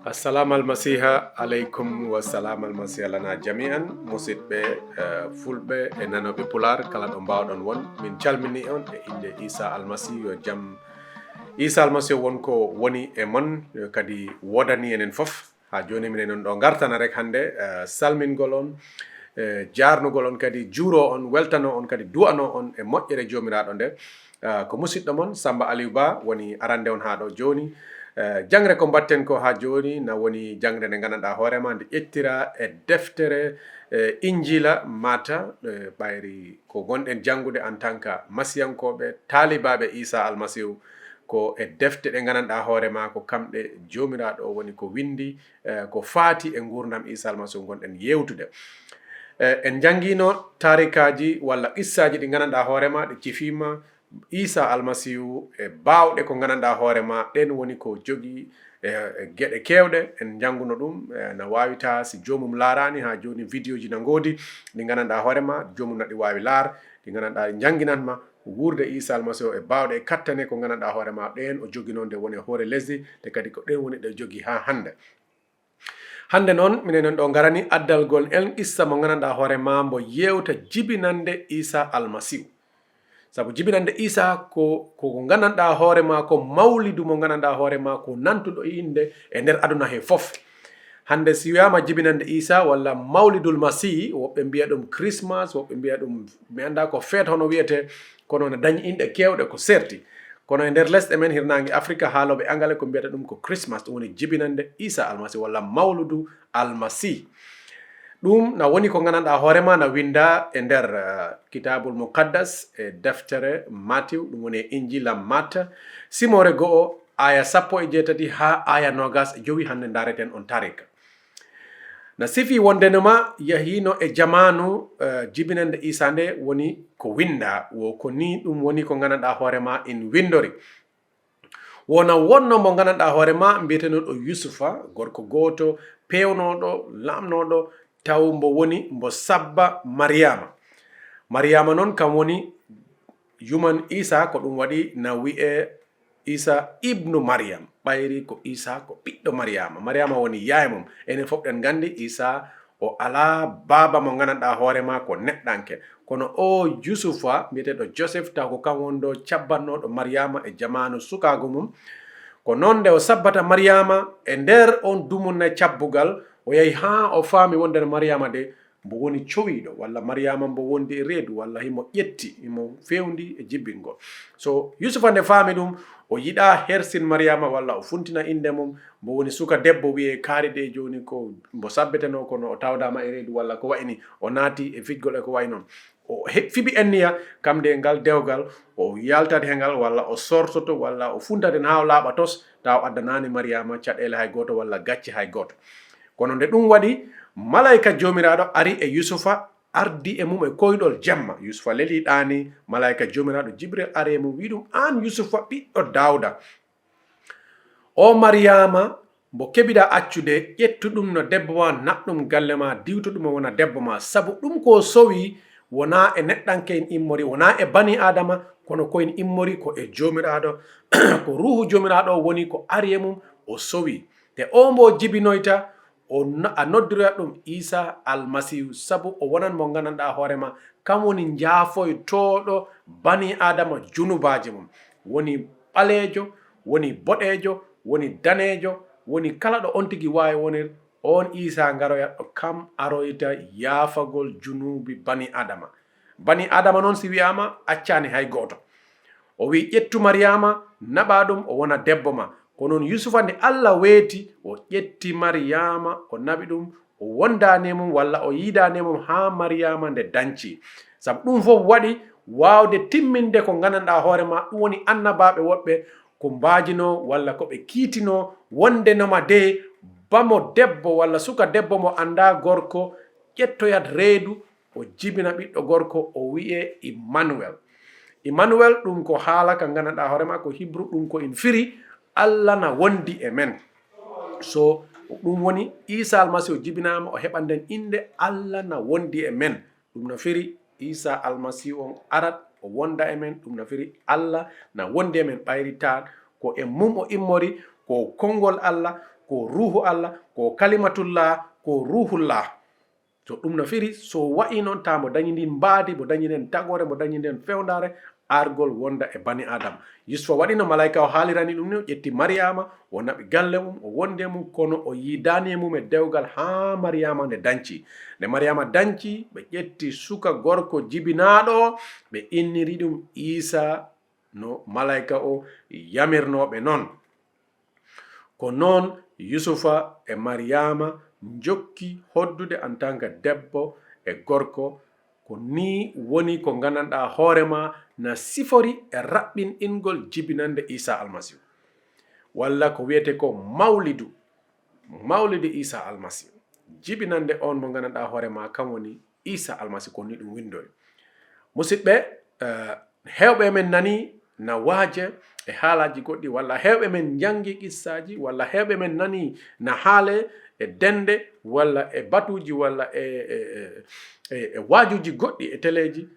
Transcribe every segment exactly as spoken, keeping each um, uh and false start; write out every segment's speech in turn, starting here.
Assalamu almasiha aleykum wa salam almasiha lana jami'an, musidɓe, eh, fulɓe e nanoɓe pular kala ɗo mbawɗon won. Min calmini on e inde Isa Almasihu. Yo jam Isa Almasihu won ko woni e mon, yo kadi wodani enen fof. Ha joni minen on ɗo gartana rek hande, eh, salmingol on, eh, jarnugol on kadi, juuro on, weltano on kadi, du'ano on e moƴƴere Jomiraɗo nde. Ah, ko musiɗɗo mon Samba Aliou Ba woni arande on ha ɗo joni. Eh, jangre ko mbatten ko ha joni na woni jangre nde gandanɗa hoorema nde ƴettira e deftere, eh, Injila Mata, eh, ɓayri ko gonɗen jangude en tant que masiyankoɓe, taalibaɓe Isa Almasihu, ko e defte ɗe gandanɗa hoorema ko kamɗe Jomiraɗo o woni ko windi, eh, ko faati e ngurdam Isa Almasihu gonɗen yewtude. Eh, en jangino tarikaji walla qissaji ɗi gandanɗa hoorema ɗi cifima Isa Almasihu e bawɗe ko gandanɗa hoorema ɗen woni ko jogi e, e geɗe kewɗe. En janguno ɗum, eh, na wawita si jomum laarani ha joni vidéo ji na ngodi ɗi gandanɗa hoorema jomum na ɗi wawi laar, ɗi gandanɗa ɗi janginanma wuurde Isa Almasihu e bawɗe e kattane ko gandanɗa hoorema ɗen o jogino nde woni e hoore lesdi, te kadi ko ɗen woni ɗe jogi ha hande. Hande noon, minen en ɗo garani addalgol en qissa mo gandanɗa hoorema mbo yewta jibinande Isa Almasihu. Sabu jibinande Isa ko, ko, ko gandanɗa hoorema ko mawlidu mo gandanɗa hoorema ko nantuɗo e inde e nder aduna he fof. Hande si wiyama jibinande Isa walla Mawlidul Masih, woɓɓe mbiya ɗum Christmas, woɓɓe mbiya ɗum, mi anda ko feet hono wiyete, kono ne dañi inɗe kewɗe ko serti. Kono e nder lesɗe men hirnange Afrika, haaloɓe angale ko mbiyata ɗum ko Christmas, ɗum woni jibinande Isa Almasihu walla Mawludu Almasihu. Ɗum na woni ko gandanɗa hoorema na winda e nder, eh, Kitabul Muqaddas, e deftere Matiw, ɗum woni e Injila Matta, simore go'o, aya sappo e jeetati ha aya nogas e jowi. Hande ndareten on tarika. Na sifi wondenoma yahino e jamanu, eh, jibinande Isa nde woni ko winda, wo ko ni ɗum woni ko gandanɗa hoorema in windori. Wona wonno mo gandanɗa hoorema mbiyetenoɗo Yusufa, gorko goto pewnoɗo, lamnoɗo, taw mbo woni mbo sabba Mariyama. Mariyama noon kam woni yuman Isa, ko ɗum waɗi na wi'e Isa ibnu Mariyam, ɓayri ko Isa ko ɓiɗɗo Mariyama. Mariyama woni yaye mum. Enen fof ɗen gandi Isa o alaa baaba mo gandanɗa hoorema ko neɗɗanke. Kono o Yusufa, mbiyeteɗo Joseph, taw ko kam woni ɗo cabbannoɗo Mariyama e jamanu sukaagu mum. Ko noon nde o sabbata Mariyama e nder on dumunna cabbugal, o yahi haa o faami wonde no Mariyama de mbo woni cowiiɗo, walla Mariyama mbo wondi e reedu, walla himo ƴetti, himo fewndi e jibbingol. So Yusufa nde faami ɗum, o yiɗa hersin Mariyama walla o funtina inde mum, mbo woni suka debbo wi'e kaari de jooni ko mbo sabbeteno kono o tawdama e reedu walla ko wayi ni, o naati e fijgol e ko wayi noon. O he-, fiɓi enniya kam de ngal dewgal, o yaltat he ngal walla o sortoto walla o funtaten haa o laaɓa tos, taw addanaani Mariyama caɗeele hay gooto walla gacce hay gooto. Kono nde ɗum waɗi, malayka Joomiraaɗo ari e Yusufa, ardi e mum e koyɗol jemma. Yusufa leli ɗaani, malayka Joomiraaɗo Jibril ari e mum, wi'i ɗum, "Aan Yusufa, ɓiɗɗo Daawda, o Mariyama, mbo keɓiɗa accude, ƴettu ɗum no debbo ma, naɓ ɗum galle ma, diwtu ɗum o wona debbo ma. Sabu ɗum ko sowi, wonaa e neɗɗanke en immori, wonaa e bani Aadama, kono ko en immori ko e Joomiraaɗo, ko Ruuhu Joomiraaɗo o woni ko ari e mum, o sowi. Te o mbo jibinoyta, o no-, a noddiroyat ɗum Iisaa Almasiihu, sabu o wonan mo gandanɗaa hoore ma, kam woni njaafoytooɗo bani Aadama junubaaji mum. Woni ɓaleejo, woni boɗeejo, woni daneejo, woni kala ɗo on tigi waawi wonir, on Iisaa ngaroyat ɗo kam aroyta yaafagol junuubi bani Aadama." Bani Aadama noon si wi'aama accaani hay gooto. O wi'i, "Ƴettu Mariyama, naɓa ɗum, o wona debbo ma." Ko noon Yusufa, nde Alla weeti, o ƴetti Mariyama, o naɓi ɗum, o wondaani e mum walla o yiidaani e mum haa Mariyama nde danci. Sabu ɗum fof waɗi waawde timminde ko gandanɗaa hoore ma, ɗum woni annabaaɓe woɓɓe ko mbaajinoo walla ko ɓe kiitinoo wonde no ma de bamo debbo walla suka debbo mo anndaa gorko ƴettoyat reedu, o jibina ɓiɗɗo gorko, o wi'e Immanuwel. Immanuwel, ɗum ko haala ka gandanɗaa hoore ma ko Hibru, ɗum ko in firi, "Alla na wondi e men." So ɗum woni Iisaa Almasiihu jibinaama, o heɓan nden innde, "Alla na wondi e men." Ɗum no firi Iisaa Almasiihu on arat, o wonda e men, ɗum no firi Alla na wondi e men, ɓayri taa ko e mum o immori, ko konngol Alla, ko Ruuhu Allah, ko Kalimatullah, ko Ruuhullah. So ɗum no firi, so wayi noon, taa mbo dañi ndin mbaadi, mbo dañi nden tagoore, mbo dañi nden fewndaare, argol wonda e bani Aadama. Yusufa waɗi no malaayka o haalirani ɗum ni, o ƴetti Mariyama, o naɓi galle mum, o wondi e mum, kono o yiidaani e mum e dewgal haa Mariyama nde danci. Nde Mariyama danci, ɓe ƴetti suka gorko jibinaaɗo o, ɓe inniri ɗum Iisa no malaayka o yamirnoo ɓe noon. Ko noon Yusufa e Mariyama njokki hoddude en tant que debbo e gorko. Ko nii woni ko ngandanɗaa hoore maa na sifori e raɓɓinɗingol jibinannde Iisaa Almasiihu, walla ko wiyetee ko mawlidu, mawlidu Iisaa Almasiihu. Jibinannde oon mo ngandanɗaa hoore maa, kam woni Iisaa Almasiihu, ko nii ɗum winndori. Musidɓe, eh, heewɓe men nanii na waaje e haalaaji goɗɗi, walla heewɓe men njanngi qissaaji, walla heewɓe men nanii na haalee e dende, walla e batuuji, walla e, e, e, e, e waajuuji goɗɗi e teleeji.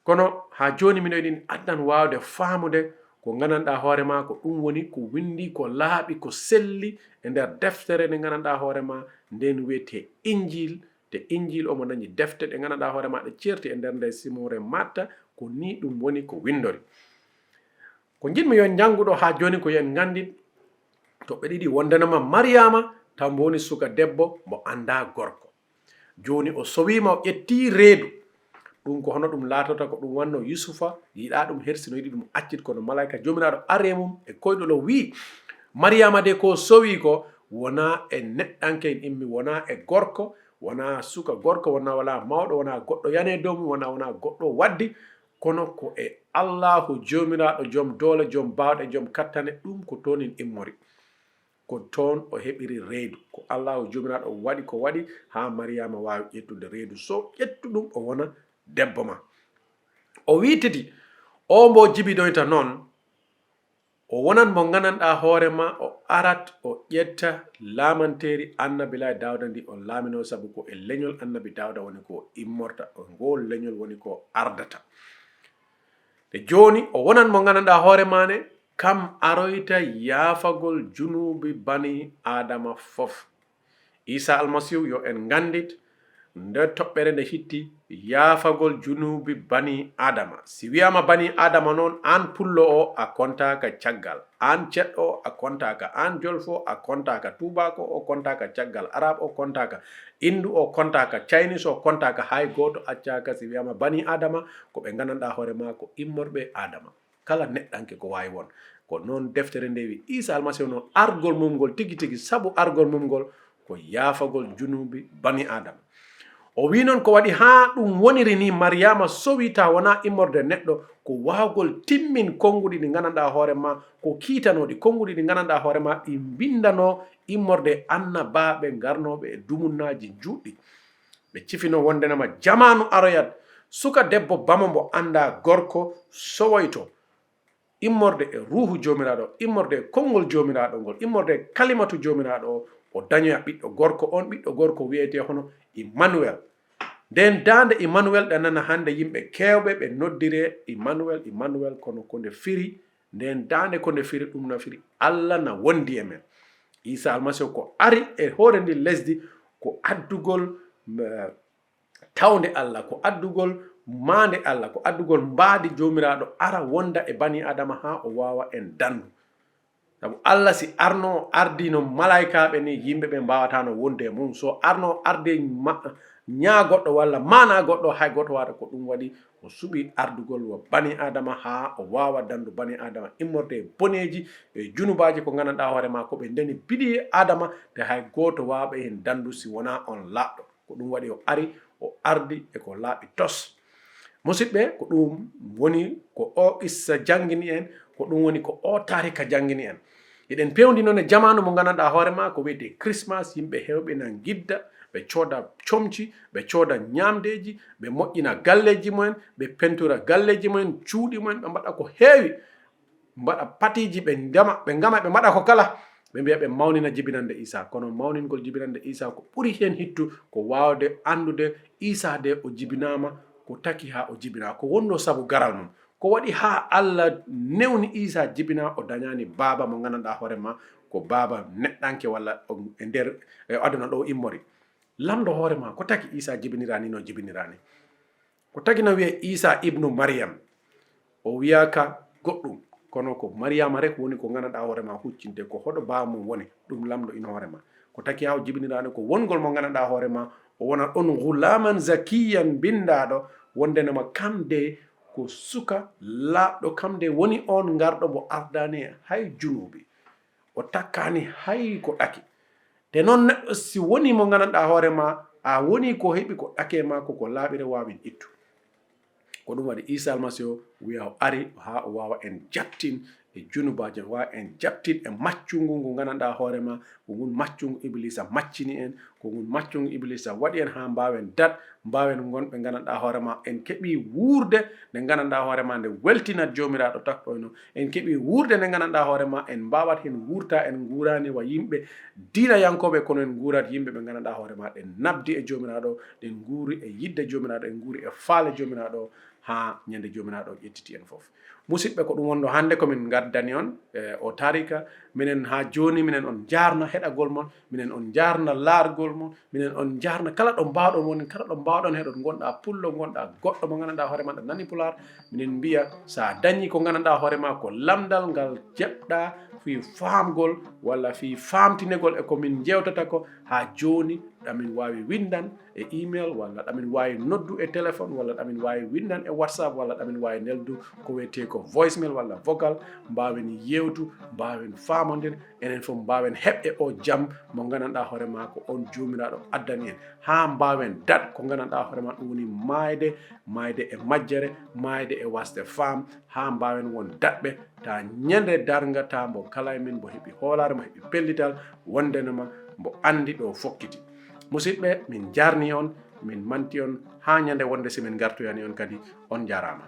Kono haa jooni miɗo yiɗi addan waawde faamude ko ngandanɗaa hoore maa, ko ɗum woni ko winndi, ko laaɓi, ko selli e nder deftere nde ngandanɗaa hoore maa, nden wiyetee Injiil. Te Injiil omo dañi defte ɗe ngandanɗaa hoore maa ɗe ceerti e nder nde simoore Matta, ko nii ɗum woni ko winndori. Ko njiɗmi yo en njanngu ɗo haa jooni ko yo en nganndin toɓɓe ɗiɗi, wondenama Mariyama taw mbo woni suka debbo mbo anndaa gorko. Jooni o sowiima, o ƴettii reedu. Ɗum ko hono ɗum laatota ko ɗum wannoo Yusufa, yiɗaa ɗum hersi, no yiɗi ɗum accit, kono malaayka Joomiraaɗo ari e mum e koyɗol o wi'i, Mariyama de ko sowi ko, wonaa e neɗɗanke en immi, wonaa e gorko, wonaa suka gorko, wonaa, wonaa mawɗo, wonaa goɗɗo yani e dow mum, wonaa, wonaa goɗɗo waddi, kono ko e Allaahu Joomiraaɗo, Joom doole, Joom baawɗe, Joom kattane, ɗum ko toon en immori. Ko toon o heɓiri reedu. Ko Allaahu Joomiraaɗo waɗi ko waɗi haa Mariyama waawi ƴettude reedu. So ƴettu ɗum, o wona debbo maa. O wiitidi, oo mbo jibidoyta noon, o wonat mo ngandanɗaa hoore maa, o arat, o ƴetta laamanteeri Annabilaahi Daawda ndi o laaminoo, sabu ko e leñol Annabi Daawda woni ko o immorta, o ngool leñol woni ko o ardata. Te jooni, o wonat mo ngandanɗaa hoore maa ne, kam aroyta yaafagol junuubi bani Aadama fof. Iisaa Almasiihu, yo en nganndit, nde toɓɓere nde hitti, yaafagol junuubi bani Aadama. Si wiyaama bani Aadama noon, aan pullo o, a kontaaka caggal. Aan ceɗɗo o, a kontaaka. Aan jolfo o, a kontaaka. Tuubaako o, kontaaka caggal. Arab o, kontaaka. Inndu o, kontaaka. Caynis o, kontaaka. Hay gooto accaaka. Si wiyaama bani Aadama, ko ɓe ngandanɗaa hoore maa ko immorɓe Aadama. Kala neɗɗanke ko waawi won. Ko noon deftere nde wi, Iisaa Almasiihu noon, argol mum ngol tigi tigi, sabu argol mum ngol ko yaafagol junuubi bani Aadama. O wi noon ko waɗi haa ɗum woniri ni, Mariyama sowi ta wonaa immorde neɗɗo, ko waawgol timmin konnguɗi ɗi ngandanɗaa hoore maa, ko kiitanooɗi konnguɗi ɗi ngandanɗaa hoore maa, ɗi mbinndanoo immorde annabaaɓe ngarnooɓe e dumunnaaji juutɗi. Ɓe cifinoo wondenama jamaanu aroyat, suka debbo bamo mbo anndaa gorko sowoyto, immorde e Ruuhu Joomiraaɗo, immorde e konngol Joomiraaɗo ngol, immorde e kalimatu Joomiraaɗo o, o dañoya ɓiɗɗo gorko. On ɓiɗɗo gorko wiyetee hono Immanuwel. Nden daande Immanuwel ɗe nana hannde yimɓe keewɓe ɓe noddiree Immanuwel, Immanuwel, kono ko nde firi, nden daande ko nde firi, ɗum na firi Alla na wondi e men. Iisaa Almasiihu ko ari e hoore ndin lesdi ko addugol, eh, tawnde Alla, ko addugol maande Alla, ko addugol mbaadi Joomiraaɗo ara wonda e bani Aadama haa o waawa en danndu. Sabu Alla si arno, o ardino malaykaaɓe ni, yimɓe ɓe mbaawataano wonde e mum. So arno, o arde ma-, ñaa goɗɗo walla maanaa goɗɗo, hay gooto waawata. Ko ɗum waɗi o suɓi ardugol wa bani Aadama haa o waawa danndu bani Aadama immorde e boneeji e junubaaji ko ngandanɗaa hoore maa ko ɓe ndeni bidii Aadama, te hay gooto waawɓe heen danndu si wonaa on laaɓɗo. Ko ɗum waɗi o ari, o ardi e ko laaɓi tos. Musidɓe, ko ɗum woni ko o qissa janngini en, ko ɗum woni ko o taarika janngini en. Eɗen pewndi noon e jamaanu mo ngandanɗaa hoore maa ko wiyetee Christmas, yimɓe heewɓe na ngidda, ɓe cooda comci, ɓe cooda ñaamdeeji, ɓe moƴƴina galleeji mumen, ɓe pentura galleeji mumen, cuuɗi mumen, ɓe mbaɗa ko heewi. Mbaɗa patiiji, ɓe ndema, ɓe ngama, ɓe mbaɗa ko kala. Ɓe mbiya ɓe mawnina jibinannde Iisaa. Kono mawningol jibinannde Iisaa ko ɓuri heen hittu ko waawde anndude Iisaa de o jibinaama, ko taki haa o jibinaa, ko wonnoo sabu garal mum. Ko waɗi haa Alla newni Iisaa jibinaa, o dañaani baaba mo ngandanɗaa hoore maa, ko baaba neɗɗanke walla o e nder e aduna ɗo immori. Lamndo hoore ma, ko taki Iisaa jibiniraani no jibiniraani? Ko taki na wiyee Iisaa ibnu Mariyam? O wiyaaka goɗɗum, kono ko Mariyama rek woni ko nganndanɗaa hoore ma huccinte, ko hoɗo baaba mum woni, ɗum lamndo in hoore ma. Ko taki haa o jibiniraani ko wongol mo nganndanɗaa hoore ma, o wona on gulaaman zakiyan binndaaɗo, wondenema kam de ko suka laaɓɗo, kam de woni on ngarɗo mbo ardaani hay junuubi. O takkaani hay ko ɗaki. Te noon neɗɗo si woni mo nganndanɗaa hoore ma, a woni ko heɓi ko ɗake ma, ko ko laaɓire waawin ittu. Ko ɗum waɗi Iisaa Almasiihu wiya o ari haa o waawa en jaɓtin e junubaaji, o waawa en jaɓtin e maccungu ngu nganndanɗaa hoore ma, ko ngun maccungu Ibiliisa maccini en, ko ngun maccungu Ibiliisa waɗi en haa mbaawen daɗ, mbaawen ngon ɓe nganndanɗaa hoore ma. En keɓii wuurde nde nganndanɗaa hoore ma nde weltinat Joomiraaɗo takɗoyno. En keɓii wuurde nde nganndanɗaa hoore ma, en mbaawat heen wuurta, en nguuraani wa yimɓe diinayankooɓe, kono en nguurat yimɓe ɓe nganndanɗaa hoore ma, ɗen nabdi e Joomiraaɗo, ɗen nguuri e yiɗde Joomiraaɗo, en nguuri e faale Joomiraaɗo, haa ñande Joomiraaɗo ƴettiti en fof. Musidɓe, ko ɗum wonno hannde ko min ngaddani on, e, o taarika. Minen haa jooni, minen on njaarna heɗagol mon, minen on njaarna laargol mon, minen on njaarna kala ɗo mbaawɗon woni, kala ɗo mbaawɗon heɗon, ngonɗaa pullo, ngonɗaa goɗɗo mo nganndanɗaa hoore ma aɗa nani pulaar, minen mbiya, so a dañii ko nganndanɗaa hoore ma ko lamndal ngal jeɓɗaa fii faamgol walla fii faamtinegol e ko min njeewtata ko, haa jooni ɗamin waawi winndan e email, walla ɗamin waawi noddu e téléphone, walla ɗamin waawi winndan e WhatsApp, walla ɗamin waawi neldu ko wiyetee ko voicemail walla vocal, mbaawen yeewtu, mbaawen faamondir, enen fof mbaawen heɓde o jam mo nganndanɗaa hoore ma ko on Joomiraaɗo addani en, haa mbaawen daɗ ko nganndanɗaa hoore ma ɗum woni maayde, maayde e majjere, maayde e wasde faam, haa mbaawen won daɗɓe, taa ñande darnga, taa mbo kala e men mbo heɓi hoolaare, mbo heɓi pellital, wondenema mbo anndi ɗo fokkiti. Musidɓe, min njaarni on, min manti on, haa ñande wonde si min ngartoyani on kadi, on njaaraama.